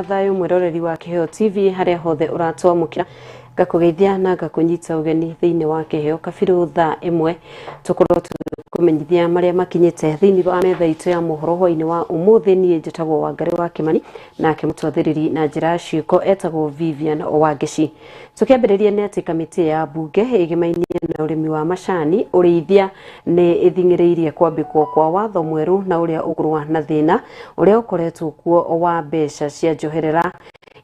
Thayũ mwĩroreri wa Kĩheo TV harĩa hothe ũratwamũkĩra, ngakũgeithia na ngakũnyita ũgeni thĩinĩ wa Kĩheo Kabirũ thaa ĩmwe, tũkorwo tũkũmenyithia marĩa makinyĩte thĩinĩ wa metha itũ ya mohoro hwainĩ wa ũmũthĩ. Niĩ njĩtagwo Wangarĩ wa Kĩmani, nake mũtwathĩrĩri na njĩra ya ciĩko etagwo Vivian Wangeci. Tũkĩambĩrĩria nĩ atĩ kamĩtĩ ya mbunge ĩgĩmainie na ũrĩmi wa macani, ũrĩithia nĩ ĩthing'ĩrĩirie kwambĩkwo kwa watho mwerũ na ũrĩa ũkũrũa na thĩna ũrĩa ũkoretwo kuo wa mbeca cia njoherera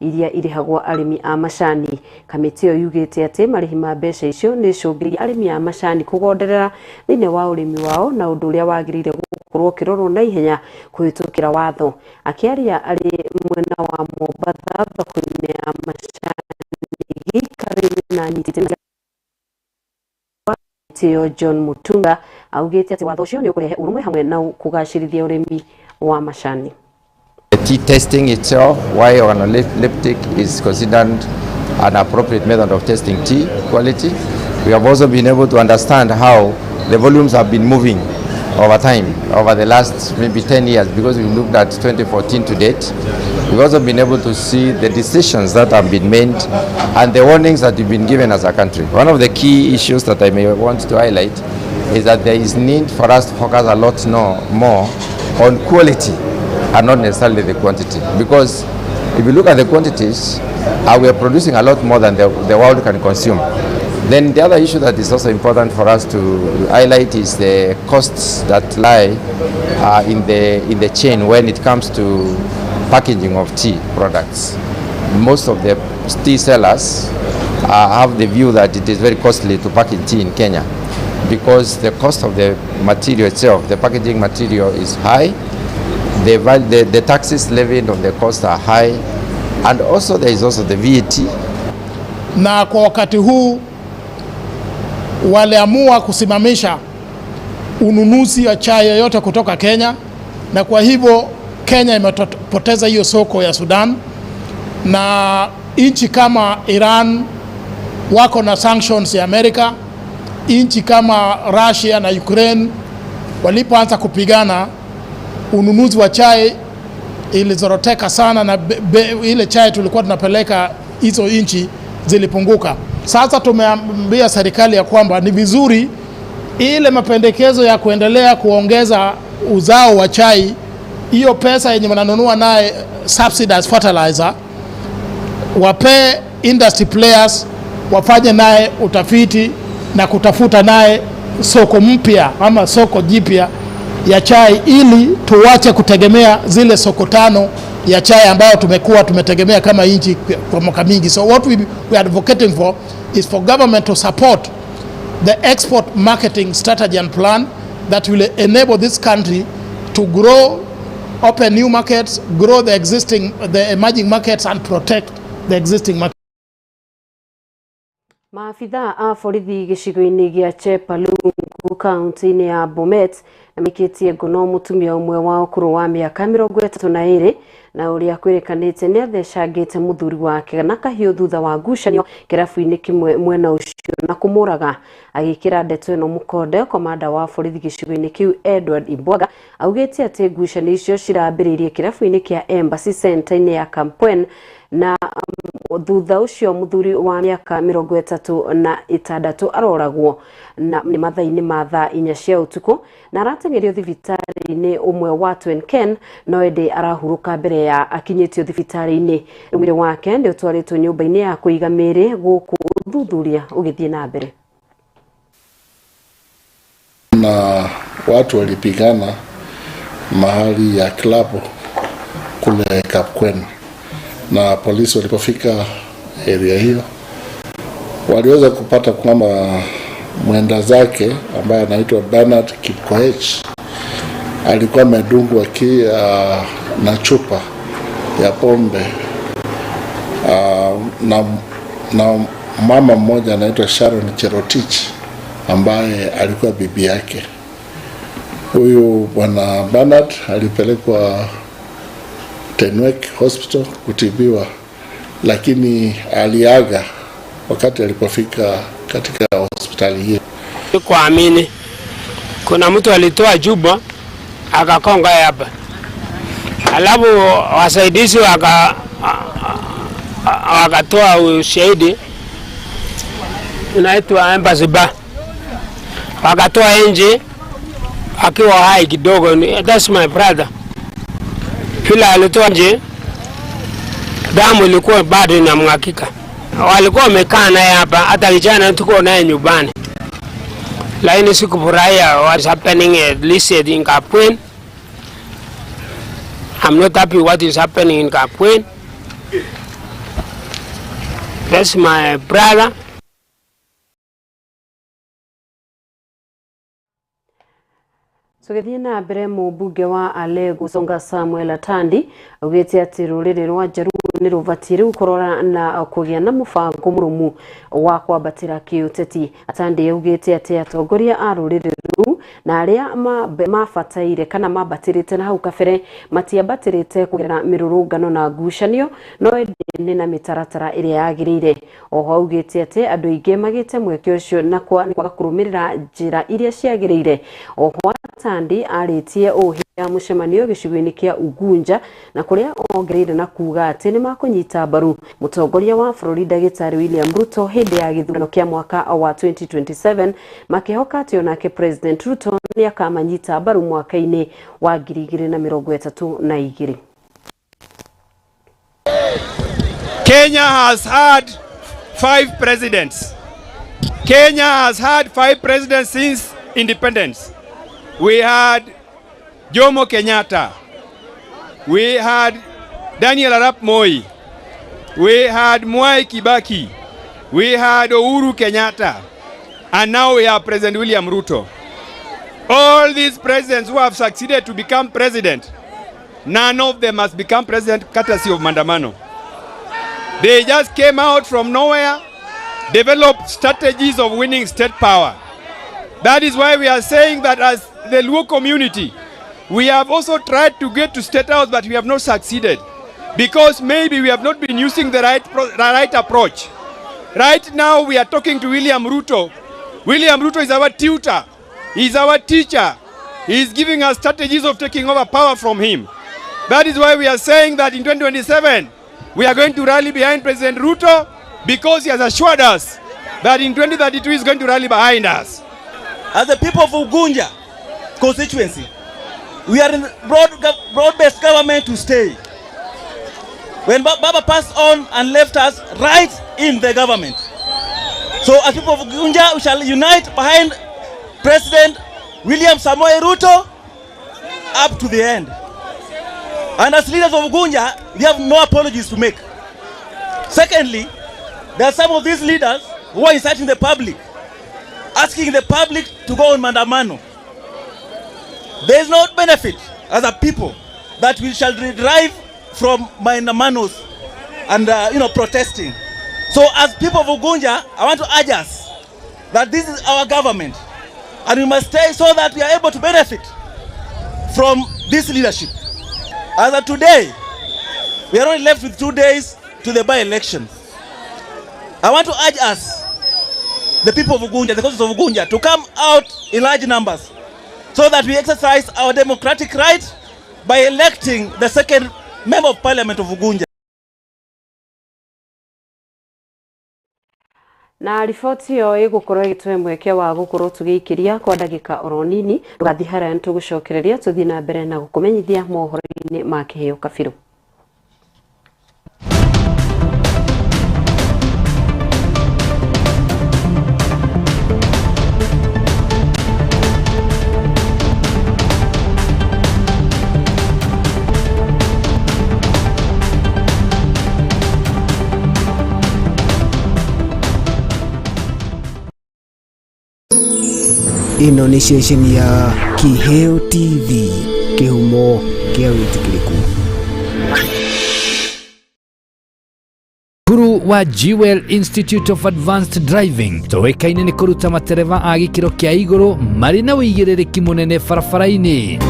iria irĩhagwo arĩmi a macani. Kamĩtĩ ĩyo yugĩte atĩ marĩhi ma mbeca icio nĩ icũngĩrĩirie arĩmi a macani kũgonderera thĩinĩ wa ũrĩmi wao na ũndũ ũrĩa wagĩrĩire gũkorwo ũkĩrorwo na ihenya kũhĩtũkĩra watho. Akĩaria arĩ mwena wa Mombatha thoko-inĩ ya macani gĩikaro-inĩ na anyiti itemi ĩyo John Mutunga augĩte atĩ watho ũcio nĩ ũkũrehe ũrũmwe hamwe na kũgacĩrithia ũrĩmi wa macani. The tea testing itself, why organoleptic is considered an appropriate method of testing tea quality. We have also been able to understand how the volumes have been moving over time, over the last maybe 10 years, because we looked at 2014 to date. We've also been able to see the decisions that have been made and the warnings that we've been given as a country. One of the key issues that I may want to highlight is that there is need for us to focus a lot more on quality and not necessarily the quantity. Because if you look at the quantities, we are producing a lot more than the world can consume. Then the other issue that is also important for us to highlight is the costs that lie in the chain when it comes to packaging of tea products. Most of the tea sellers have the view that it is very costly to package tea in Kenya because the cost of the material itself, the packaging material, is high, the taxes levied on the cost are high, and also there is also the VAT. Na kwa wakati huu waliamua kusimamisha ununuzi wa chai yoyote kutoka Kenya, na kwa hivyo Kenya imepoteza hiyo soko ya Sudan, na nchi kama Iran wako na sanctions ya Amerika. Nchi kama Russia na Ukraine walipoanza kupigana, ununuzi wa chai ilizoroteka sana, na ile chai tulikuwa tunapeleka hizo nchi zilipunguka. Sasa tumeambia serikali ya kwamba ni vizuri ile mapendekezo ya kuendelea kuongeza uzao wa chai, hiyo pesa yenye wananunua naye subsidized fertilizer, wapee industry players wafanye naye utafiti na kutafuta naye soko mpya ama soko jipya ya chai, ili tuwache kutegemea zile soko tano ya chai ambayo tumekuwa tumetegemea kama nchi kwa mwaka mingi. So what we are advocating for is for government to support the export marketing strategy and plan that will enable this country to grow, open new markets, grow the existing, the emerging markets and protect the existing markets. Maabitha a borithi gĩcigo-inĩ gĩa Chepalungu kaunti-inĩ ya Bomet na maikĩtie ngono mũtumia ũmwe wa ũkũrũ wa mĩaka 32 na ũrĩa kwĩrĩkanĩte nĩ athecangĩte mũthuri wake na kahiũ thutha wa ngucanio kĩrabu-inĩ kĩmwe mwena ũcio na kũmũraga. Agĩkĩra ndeto ĩno mũkonde, komanda wa borithi gĩcigo-inĩ kĩu Edward Imbwaga augĩte atĩ ngucanio icio cirambĩrĩirie kĩrabu-inĩ kĩa Embassy Center-inĩ ya Kampwen, na thutha ũcio mũthuri wa mĩaka 36 aroragwo na nĩ mathaa-inĩ ma thaa 4 cia ũtukũ na arateng'erio thibitarĩ-inĩ ũmwe wa Twenken, no ĩndĩ arahurũka mbere ya akinyĩtio thibitarĩ-inĩ. Mwĩrĩ wake nĩ ũtwarĩtwo nyũmba-inĩ ya kũiga mĩĩrĩ gũkũ ũthuthuria ũgĩthiĩ na mbere. Na watu walipigana mahali ya klabu kule Kapkwen, na polisi walipofika area hiyo waliweza kupata kwamba mwenda zake ambaye anaitwa Bernard Kipkoech alikuwa amedungwa na chupa ya pombe na mama mmoja anaitwa Sharon Cherotich ambaye alikuwa bibi yake. Huyu bwana Bernard alipelekwa Tenwek Hospital kutibiwa, lakini aliaga wakati alipofika katika hospitali hiyo. Kuamini kuna mtu alitoa chupa akagonga hapa, alafu wasaidizi waka Wakatoa ushahidi inaitwa Embassy Bar, wakatoa nje akiwa hai kidogo. That's my brother. Vile alitoa nje, damu ilikuwa bado inamwagika. Walikuwa wamekaa naye hapa, hata kijana tuko naye nyumbani, lakini sikufurahia what's happening, at least in Kapwen. I'm not happy what is happening in Kapwen. That's my brother. Tũgĩthiĩ na mbere, mũmbunge wa Alego Songa Samuel Atandi augĩte atĩ rũrĩrĩ rwa Jaluo nĩ rũbatiĩ rĩu kũrora na kũgĩa na mũbango mũrũmu wa kwambatĩra kĩũteti. Atandi augĩte atĩ atongoria a rũrĩrĩ rũu na arĩa mabataire kana mambatĩrĩte na hau kabere matiambatĩrĩte kũgerera mĩrũrũngano na ngucanio, no ĩndĩ nĩ na mĩtaratara ĩrĩa yagĩrĩire. Oho augĩte atĩ andũ aingĩ magĩte mweke ũcio na kwaga kũrũmĩrĩra njĩra iria ciagĩrĩire. Oho Atandi arĩtie ũũ hĩndĩ ya mũcemanio gĩcigo-inĩ kĩa Ugunja, na kũrĩa ongereire na kuga atĩ nĩ makũnyita mbaru mũtongoria wa bũrũri ndagĩtarĩ William Ruto hĩndĩ ya gĩthurano kĩa mwaka wa 2027, makĩhoka atĩ onake President Ruto nĩ akamanyita mbaru mwaka-inĩ wa 2032. Kenya has had five presidents. Kenya has had five presidents since independence. We had Jomo Kenyatta. We had Daniel Arap Moi. We had Mwai Kibaki. We had Uhuru Kenyatta. And now we have President William Ruto. All these presidents who have succeeded to become president, none of them has become president courtesy of Mandamano. They just came out from nowhere, developed strategies of winning state power. That is why we are saying that as the Luo community, we have also tried to get to State House, but we have not succeeded, because maybe we have not been using the right approach. Right now, we are talking to William Ruto. William Ruto is our tutor. He is our teacher. He is giving us strategies of taking over power from him. That is why we are saying that in 2027, we are going to rally behind President Ruto, because he has assured us that in 2032 he is going to rally behind us. As the people of Ugunja constituency, we are in broad-based government to stay. When Baba passed on and left us right in the government. So as people of Ugunja, we shall unite behind President William Samoei Ruto up to the end. And as leaders of Ugunja, we have no apologies to make. Secondly, there are some of these leaders who are inciting the public, asking the public to go on mandamano. There is no benefit as a people that we shall derive from mandamanos and protesting. So as people of Ugunja, I want to urge us that this is our government and we must stay so that we are able to benefit from this leadership. As of today, we are only left with 2 days to the by-election. I want to urge us, the people of Ugunja, the constituents of Ugunja, to come out in large numbers so that we exercise our democratic right by electing the second member of parliament of Ugunja. Na riboti ĩyo ĩgũkorwo ĩgĩtũhe mweke wa gũkorwo tũgĩikĩria kwa ndagĩka oro nini. Ndũgathiĩ haraya, nĩtũgũcokereria tũthiĩ na mbere na gũkũmenyithia mohoro-inĩ ma kĩheo kabirũ. Ĩno nĩ ceceni ya Kiheo TV, kĩhumo kĩa wĩtĩkĩrĩku. Cukuru wa Jewel Institute of Advanced Driving tũĩkaine nĩ kũruta matereba a gĩkĩro kĩa igũrũ marĩ na ũigĩrĩrĩki mũnene barabara-inĩ.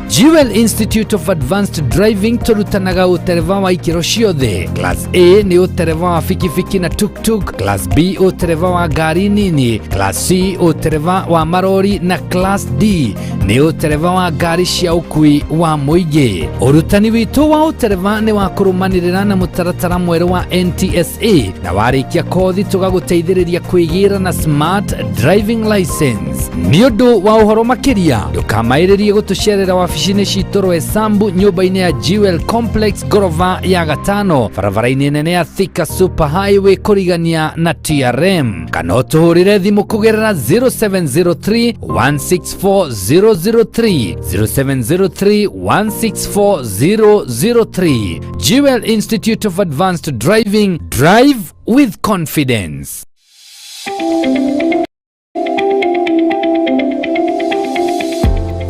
Jewel Institute of Advanced Driving tũrutanaga ũtereba wa ikĩro ciothe. Class A nĩ ũtereba wa bikibiki na tuktuk, Class B ũtereba wa ngari nini, Class C ũtereba wa marori na Class D nĩ ũtereba wa ngari cia ũkui wa mũingĩ. Ũrutani witũ wa ũtereba nĩ wa kũrũmanĩrĩra na mũtaratara mwerũ wa NTSA na warĩkia kothi tũgagũteithĩrĩria kwĩgĩra na smart driving license. Nĩ ũndũ wa ũhoro makĩria ndũkamaĩrĩrie gũtũcerera wabici-inĩ citũ Roysambu nyũmba-inĩ ya Jewel Complex ngorova ya gatano barabara-inĩ nene ya Thika Super Highway kũrigania na TRM, kana ũtũhũrĩre thimũ kũgerera 0703 164 003, 0703 164 003. Jewel Institute of Advanced Driving, drive with confidence.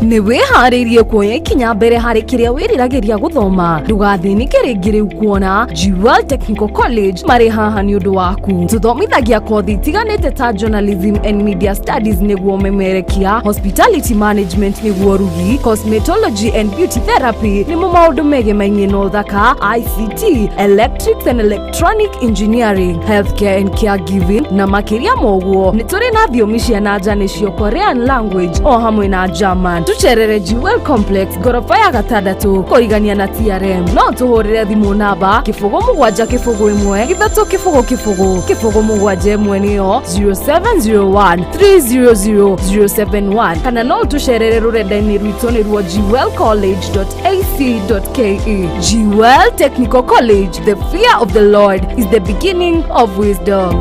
Nĩ wĩharĩirie kuoya ikinya mbere harĩ kĩrĩa wĩriragĩria gũthoma? Ndũgathĩnĩke rĩngĩ rĩu kuona Jewel Technical College marĩ haha nĩ ũndũ waku. Tũthomithagia kothi itiganĩte ta Journalism and Media Studies nĩguo memerekia, Hospitality Management nĩguo rugi, Cosmetology and Beauty Therapy nĩmo maũndũ megemainie na ũthaka, ICT, Electrics and Electronic Engineering, Healthcare and Caregiving na makĩria ma ũguo. Nĩ tũrĩ na thiomi cia na nja nĩcio Korean language o hamwe na German. Tũcerere Jewel Complex ngoroba ya gatandatũ kũrigania na TRM. No tũhũrĩre thimũ namba 070 01 3 0 0 0 7 1, nĩyo 0701 300 071, kana no tũcerere rũrenda-inĩ rwitũ nĩruo jewelcollege.ac.ke. Jewel Technical College, the fear of the Lord is the beginning of wisdom.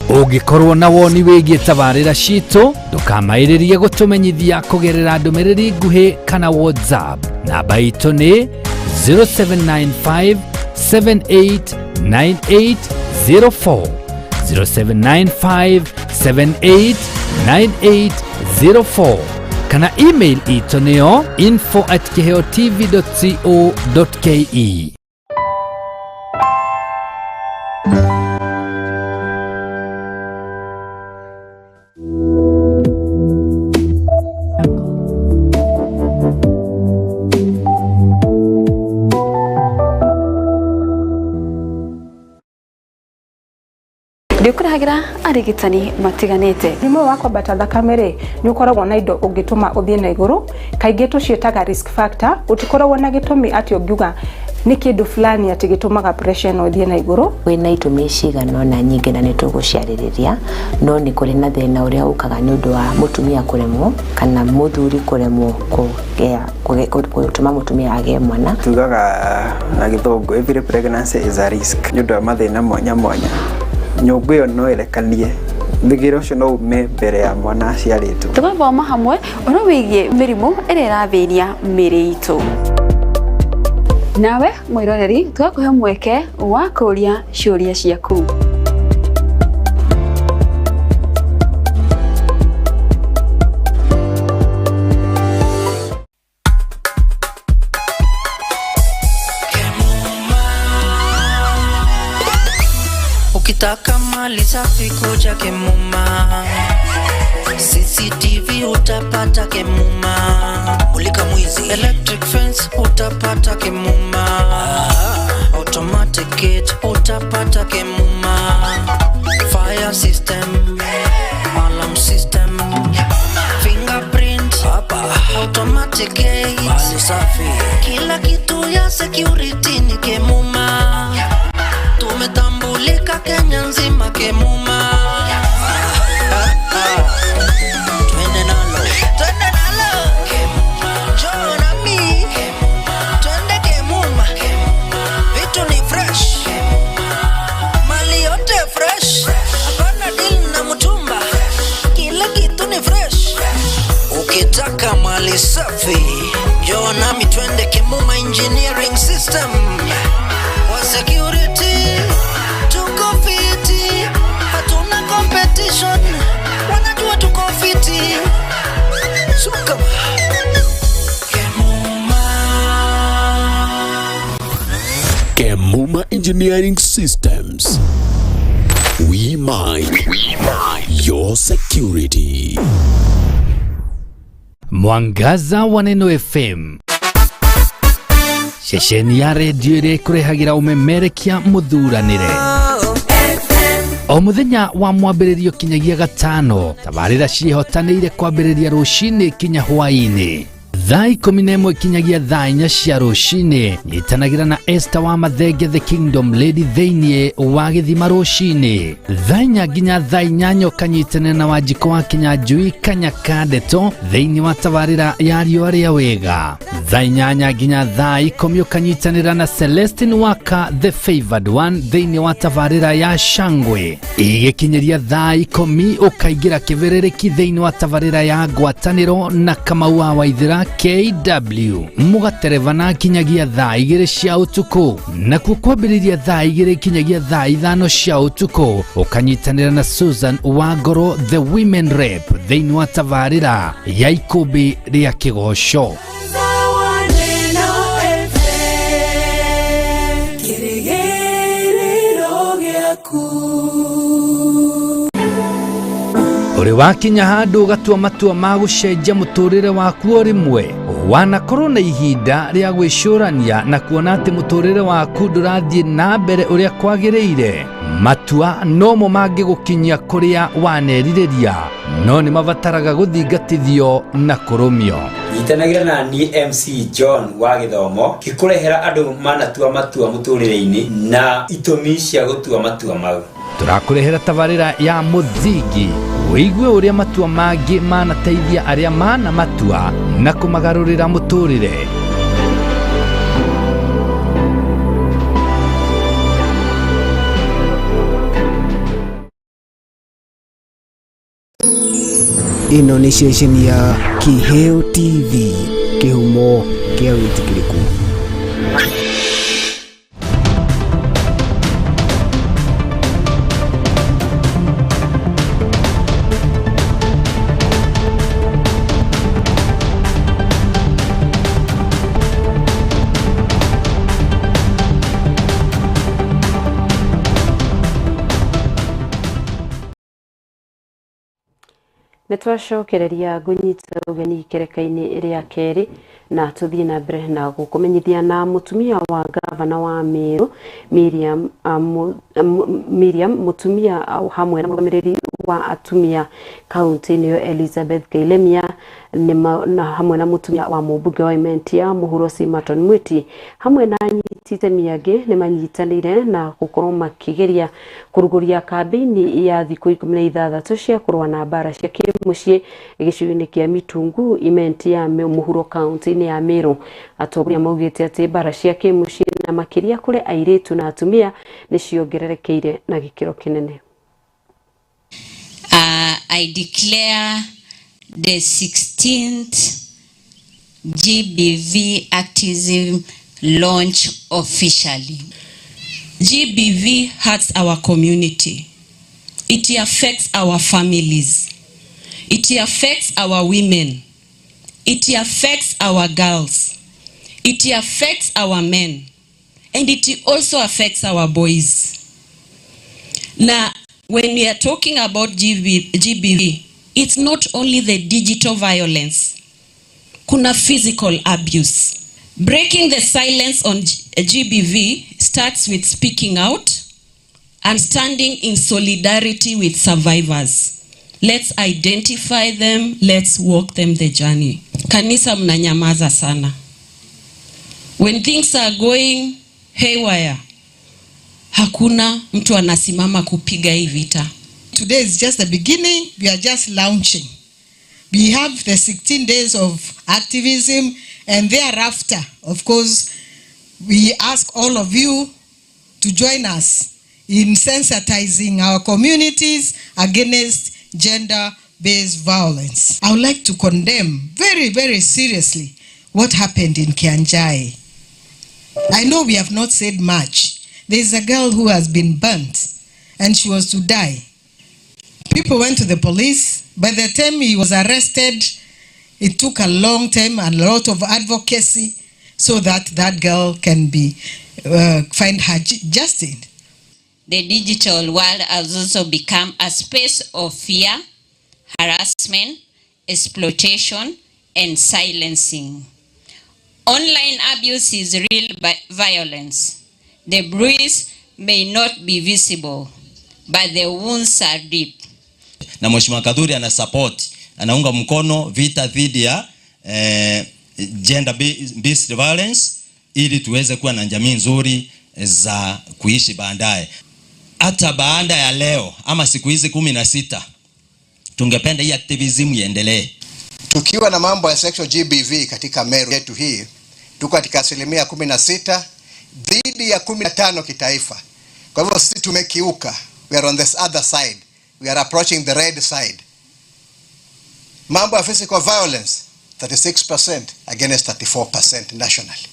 Ũngĩkorwo na woni wĩgiĩ tabarĩra citũ, ndũkamaĩrĩrie gũtũmenyithia kũgerera ndũmĩrĩri nguhĩ kana WhatsApp. Namba itũ nĩ 0795 789804, 0795 789804, kana email itũ nĩyo info@kiheotv.co.ke. Ndĩkũrehagĩra arigitani matiganĩte. Mũrimũ wa kwambata thakame rĩ, nĩ ũkoragwo na indo ũngĩtũma ũthiĩ na igũrũ. Kaingĩ tũciĩtaga risk factor. Gũtikoragwo na gĩtũmi atĩ ũngiuga nĩ kĩndũ fulani atĩ gĩtũmaga pressure ĩno ĩthiĩ na igũrũ. Kwĩna itũmi cigana ũna nyingĩ na nĩ tũgũciarĩrĩria, no nĩ kũrĩ na thĩna ũrĩa ũkaga nĩ ũndũ wa mũtumia kũremwo kana mũthuri kũremwo kũgĩa gũtũma mũtumia agĩe mwana. Tugaga na Gĩthũngũ, every pregnancy is a risk nĩ ũndũ wa mathĩna mwanya mwanya. Nyũngũ ĩyo no ĩrekanie thigĩra ũcio no ume mbere ya mwana aciarĩtwo. Tũgathoma hamwe ũhoro wĩgiĩ mĩrimũ ĩrĩa ĩrathĩnia mĩĩrĩ itũ, nawe mwĩroreri tũgakũhe mweke wa kũũria ciũria ciaku. Ukitaka mali safi kuja Kemuma, CCTV utapata Kemuma, mulika mwizi, electric fence utapata Kemuma, automatic gate utapata Kemuma, fire system, alarm system, fingerprint, automatic gate, mali safi, kila kitu ya security ni Kemuma. Tumetambulika Kenya nzima, Kemuma. Twende nalo, twende nalo, Kemuma. Njoo nami, twende Kemuma. Vitu ni fresh, mali yote fresh, hapana deal na mtumba, kila kitu ni fresh. Ukitaka mali safi, njoo nami twende Kemuma Engineering System. Kwa security tuko fiti, hatuna competition, wanajua tuko fiti. Suka. Kemuma. Kemuma Engineering Systems. We mind. We mind your security. Mwangaza wa Neno FM, ceceni ya redio ĩrĩa ĩkũrehagĩra ũmemerekia mũthuranĩre o mũthenya wa mwambĩrĩrio kinyagia gatano. Tabarĩra ciĩhotanĩire kwambĩrĩria rũcinĩ kinya hwaĩ-inĩ thaa 11 kinyagia thaa 4 cia rũcinĩ. Nyitanagĩra na Esther wa Mathenge the Kingdom Lady thĩinĩ wa gĩthima rũcinĩ thaa 4 nginya thaa 8, ũkanyitanĩra na Wanjikũ wa Kinyanjui Kanyaka Ndeto thĩinĩ wa tabarĩra ya riũa rĩa wega. Thaa 8 nginya thaa 10 ũkanyitanĩra na Celestine Waka the Favored One thĩinĩ wa tabarĩra ya Shangwe. Igĩkinyĩria thaa 10 ũkaingĩra kĩbĩrĩrĩki thĩinĩ wa tabarĩra ya ngwatanĩro na Kamau wa Waithĩra KW, mũgaterevana kinyagia thaa 2 cia ũtukũ. Nakuo kwambĩrĩria thaa 2 kinyagia thaa 5 cia ũtukũ ũkanyitanĩra na Susan Wangoro the Women Rep thĩinĩ wa tabarĩra ya ikũmbĩ rĩa kĩgoco. Ũrĩ wakinya handũ ũgatua matua ma gũcenjia mũtũrĩre waku o rĩmwe, wanakorwo na ihinda rĩa gwĩcũrania na kuona atĩ mũtũrĩre waku ndũrathiĩ na mbere ũrĩa kwagĩrĩire. Matua nomo mangĩgũkinyia kũrĩa wanerirĩria, no nĩ mabataraga gũthingatithio na kũrũmio. Nyitanagĩra na niĩ MC John wa gĩthomo gĩkũrehera andũ manatua matua mũtũrĩre-inĩ na itũmi cia gũtua matua mau. Tũrakũrehera tabarĩra ya mũthingi wĩigue ũrĩa matua mangĩ manateithia arĩa mana matua na kũmagarũrĩra mũtũrĩre. Ĩno nĩ ceceni ya Kiheo TV, kĩhumo kĩa wĩtĩkĩrĩku. Nĩ twacokereria ngũnyita ũgeni ikereka-inĩ rĩa kerĩ na tũthiĩ na mbere na gũkũmenyithia na mũtumia wa gavana wa Meru Miriam, Miriam mũtumia hamwe na mũrũgamĩrĩri wa atumia kaunti-inĩ ĩyo Elizabeth Kailemia na hamwe na mũtumia wa mũmbunge wa Imentia Mũhuro Simaton Mwiti hamwe na anyiti itemi angĩ nĩ manyitanĩire na gũkorwo makĩgeria kũrugũria kambĩini ya thikũ 16 cia kũrũa na mbara cia kĩmũciĩ gĩcigo-inĩ kĩa Mitungu Imentia Mũhuro kaunti-inĩ ya Meru. Atongoria maugĩte atĩ mbara cia kĩmũciĩ na makĩria kũrĩ airĩtu na atumia nĩ ciongererekeire na gĩkĩro kĩnene. I declare the 16th GBV activism launch officially. GBV hurts our community. It affects our families. It affects our women. It affects our girls. It affects our men. And it also affects our boys. Now, when we are talking about GBV, it's not only the digital violence. Kuna physical abuse. Breaking the silence on GBV starts with speaking out and standing in solidarity with survivors. Let's identify them, let's walk them the journey. Kanisa mnanyamaza sana. When things are going haywire, hakuna mtu anasimama kupiga hii vita. Today is just the beginning. We are just launching. We have the 16 days of activism, and thereafter, of course, we ask all of you to join us in sensitizing our communities against gender-based violence. I would like to condemn very, very seriously what happened in Kianjai. I know we have not said much. There is a girl who has been burnt and she was to die. People went to the police. By the time he was arrested, it took a long time and a lot of advocacy so that that girl can be find her justice. The digital world has also become a space of fear, harassment, exploitation, and silencing. Online abuse is real violence. The bruise may not be visible, but the wounds are deep. Na Mheshimiwa Kathuri ana support, anaunga mkono vita dhidi ya gender based violence ili tuweze kuwa na jamii nzuri za kuishi baadaye. Hata baada ya leo ama siku hizi 16 tungependa hii activism iendelee. Tukiwa na mambo ya sexual GBV katika Meru yetu hii, tuko katika 16% dhidi ya 15 kitaifa. Kwa hivyo sisi tumekiuka. We are on this other side. We are approaching the red side. Mambo ya physical violence 36% against 34% nationally.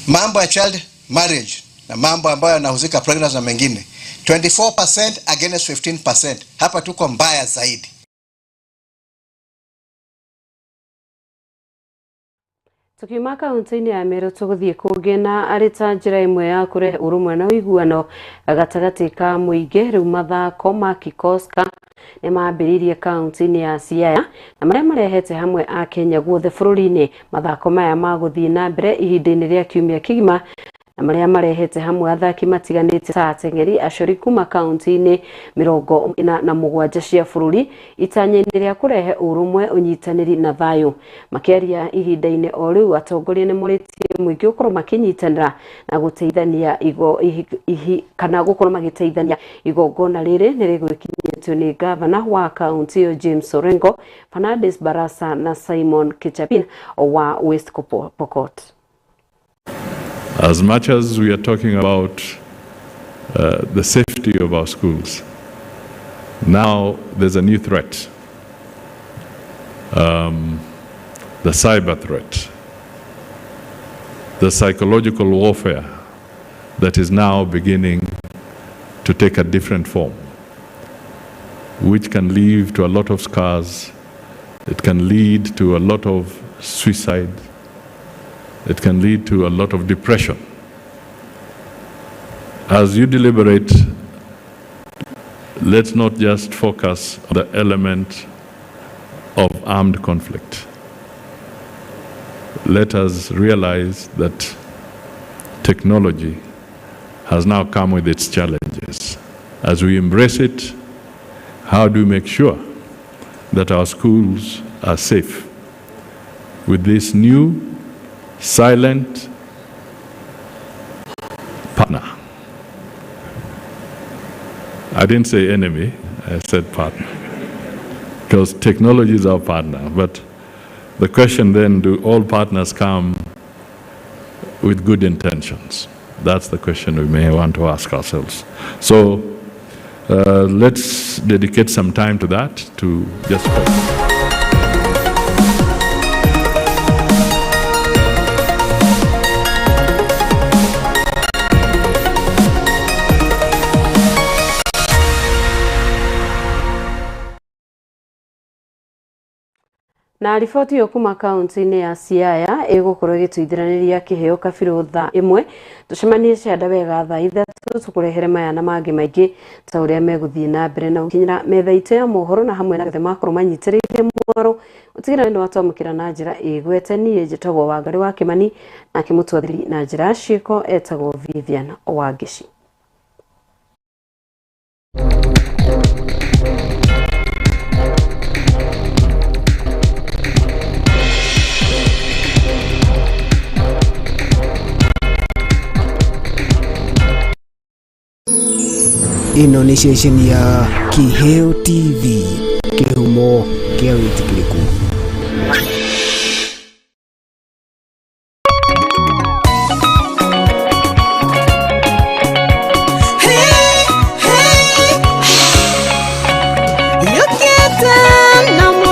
Mambo ya child marriage na mambo ambayo yanahusika pregnancy na mengine 24% against 15%. Hapa tuko mbaya zaidi. Tukiuma kaunti-inĩ ya Meru tũgũthiĩ kũngĩ na arĩ ta njĩra ĩmwe ya kũrehe ũrũmwe na ũiguano gatagatĩ ka mũingĩ. Rĩu mathako ma Kikoska nĩ mambĩrĩirie kaunti-inĩ ya Siaya na marĩa marehete hamwe a Kenya guothe bũrũri-inĩ. Mathako maya magũthiĩ na mbere ihinda-inĩ rĩa kiumia kĩgima na marĩa marehete hamwe athaki matiganĩte ta ateng'eri acori kuma kaunti-inĩ 47 cia bũrũri itanya-inĩ rĩa kũrehe ũrũmwe, ũnyitanĩri na thayũ. Makĩaria ihinda-inĩ o rĩu, atongoria nĩ morĩtie mũingĩ gũkorwo makĩnyitanĩra na gũteithania kana gũkorwo magĩteithania. Igongona rĩrĩ nĩ rĩgwĩkinyĩtio nĩ gavana wa kaunti ĩyo James Orengo, Fernandes Barasa na Simon Kichapin wa West Pokot. As much as we are talking about the safety of our schools, now there's a new threat, the cyber threat, the psychological warfare that is now beginning to take a different form, which can lead to a lot of scars, it can lead to a lot of suicide, it can lead to a lot of depression. As you deliberate, let's not just focus on the element of armed conflict. Let us realize that technology has now come with its challenges. As we embrace it, how do we make sure that our schools are safe with this new silent partner? I didn't say enemy, I said partner, because technology is our partner. But the question then, do all partners come with good intentions? That's the question we may want to ask ourselves. So let's dedicate some time to that, to just focus. Na riboti ĩyo kuma kaunti-inĩ ya Siaya ĩgũkorwo ĩgĩtũithiranĩria kĩheo kabirũ thaa 1. Tũcemanie Cianda wega thaa 3 tũkũrehere maya na mangĩ maingĩ ta ũrĩa megũthiĩ na mbere na gũkinyĩra metha itũ ya mohoro na hamwe na othe makorwo manyitĩrĩire mwaro ũtigĩrĩra nĩ watwamũkĩra na njĩra ĩgwete. Niĩ njĩtagwo Wangari wa Kĩmani, nake mũtwathiri na njĩra ya ciĩko etagwo Vivian Wangeci. Ĩno nĩ ceceni ya Kiheo TV, kĩhumo kĩa wĩtĩkĩrĩku. Hey, hey. Look at them.